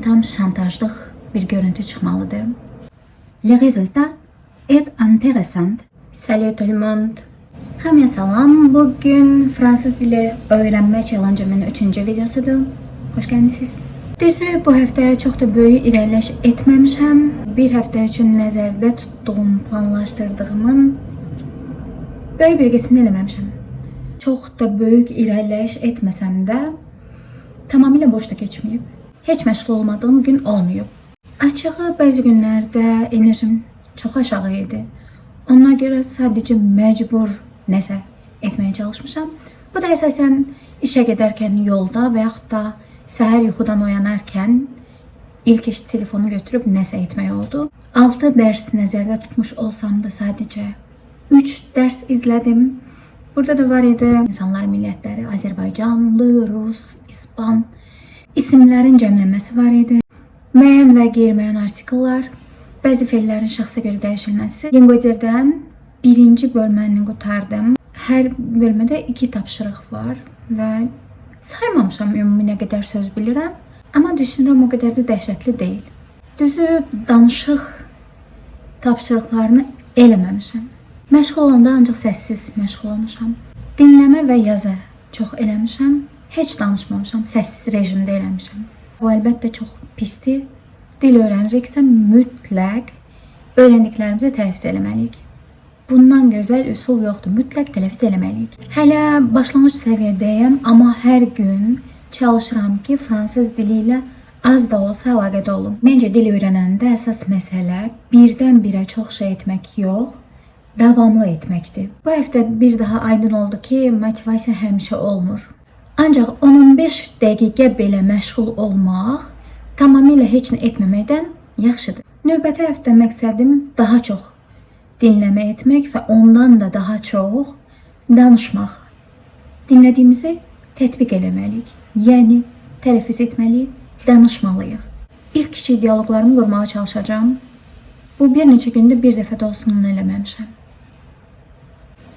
dinləyin, tam şantajlıq bir görüntü çıxmalıdır. Le résultat est intéressant. Salut tout le monde. Hamıya salam. Bugün Fransız dili öyrənmə challenge'ımın 3-cü videosudur. Xoş gəlmisiniz. Düzü bu həftə çox da böyük irəliləş etməmişəm. Bir həftə üçün nəzərdə tutduğum, planlaşdırdığımın böyük bir qismini eləməmişəm. Çox da böyük irəliləyiş etməsəm də tamamilə boş da keçməyib. Heç məşğul olmadığım gün olmayıb. Açığı bəzi günlərdə enerjim çox aşağı idi. Ona görə sadəcə məcbur nəsə etməyə çalışmışam. Bu da əsasən işə gedərkən yolda və yaxud da səhər yuxudan oyanarkən ilk iş telefonu götürüb nəsə etmək oldu. 6 dərs nəzərdə tutmuş olsam da sadəcə 3 dərs izlədim. Burada da var idi insanlar millətləri, Azərbaycanlı, Rus, İspan isimlərin cəmlənməsi var idi. Müəyyən və qeyri-müəyyən artikellər, bəzi fe'llərin şəxsə görə dəyişilməsi. Lingoderdən birinci bölməni qurtardım. Hər bölmədə 2 tapşırıq var və saymamışam ümumi nə qədər söz bilirəm. Amma düşünürəm o qədər də dəhşətli deyil. Düzü danışıq tapşırıqlarını eləməmişəm. Məşğul olanda ancaq səssiz məşğul olmuşam. Dinləmə və yazı çox eləmişəm. Heç danışmamışam, səssiz rejimdə eləmişəm. Bu əlbəttə çox pisdir. Dil öyrəniriksə mütləq öyrəndiklərimizi tələffüz eləməliyik. Bundan gözəl üsul yoxdur. Mütləq tələffüz eləməliyik. Hələ başlanğıc səviyyədəyəm, amma hər gün çalışıram ki, fransız dili ilə az da olsa əlaqədə olum. Məncə dil öyrənəndə əsas məsələ birdən-birə çox şey etmək yox, davamlı etməkdir. Bu həftə bir daha aydın oldu ki, motivasiya həmişə olmur. Ancaq 10-15 dəqiqə belə məşğul olmaq tamamilə heç nə etməməkdən yaxşıdır. Növbəti həftə məqsədim daha çox dinləmə etmək və ondan da daha çox danışmaq. Dinlədiyimizi tətbiq eləməliyik. Yəni tələffüz etməliyik, danışmalıyıq. İlk kiçik dialoqlarımı qurmağa çalışacağam. Bu bir neçə gündür bir dəfə də olsun onu eləməmişəm.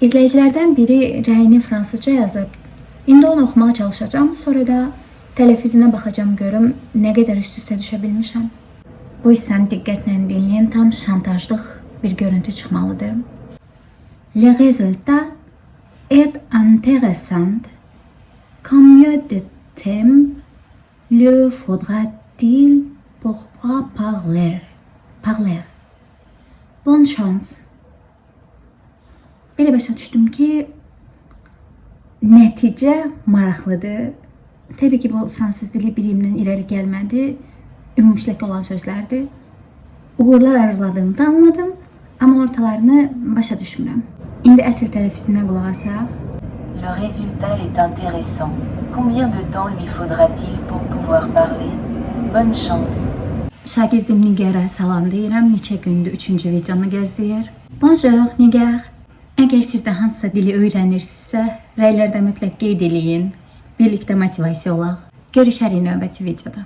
İzləyicilərdən biri rəyini fransızca yazıb. İndi onu oxumağa çalışacağam. Sonra da tələffüzünə baxacağam görüm nə qədər üst-üstə düşə bilmişəm. Bu hissəni diqqətlə dinləyin. Tam şantajlıq bir görüntü çıxmalıdır. Le résultat est intéressant. Combien de temps lui faudra-t-il pour parler? Parler. Bonne chance. Belə başa düşdüm ki, nəticə maraqlıdır. Təbii ki, bu fransız dili bilimdən irəli gəlmədi. Ümumşlək olan sözlərdir. Uğurlar arzuladığımı da anladım, amma ortalarını başa düşmürəm. İndi əsl tələffüzünə qulaq asaq. Le résultat est intéressant. Combien de temps lui faudra-t-il pour pouvoir parler? Bonne chance. Şagirdim Nigarə salam deyirəm. Neçə gündür üçüncü videonu gözləyir. Bonjour Nigar. Əgər siz də hansısa dili öyrənirsinizsə, rəylərdə mütləq qeyd eləyin. Birlikdə motivasiya olaq. Görüşərik növbəti videoda.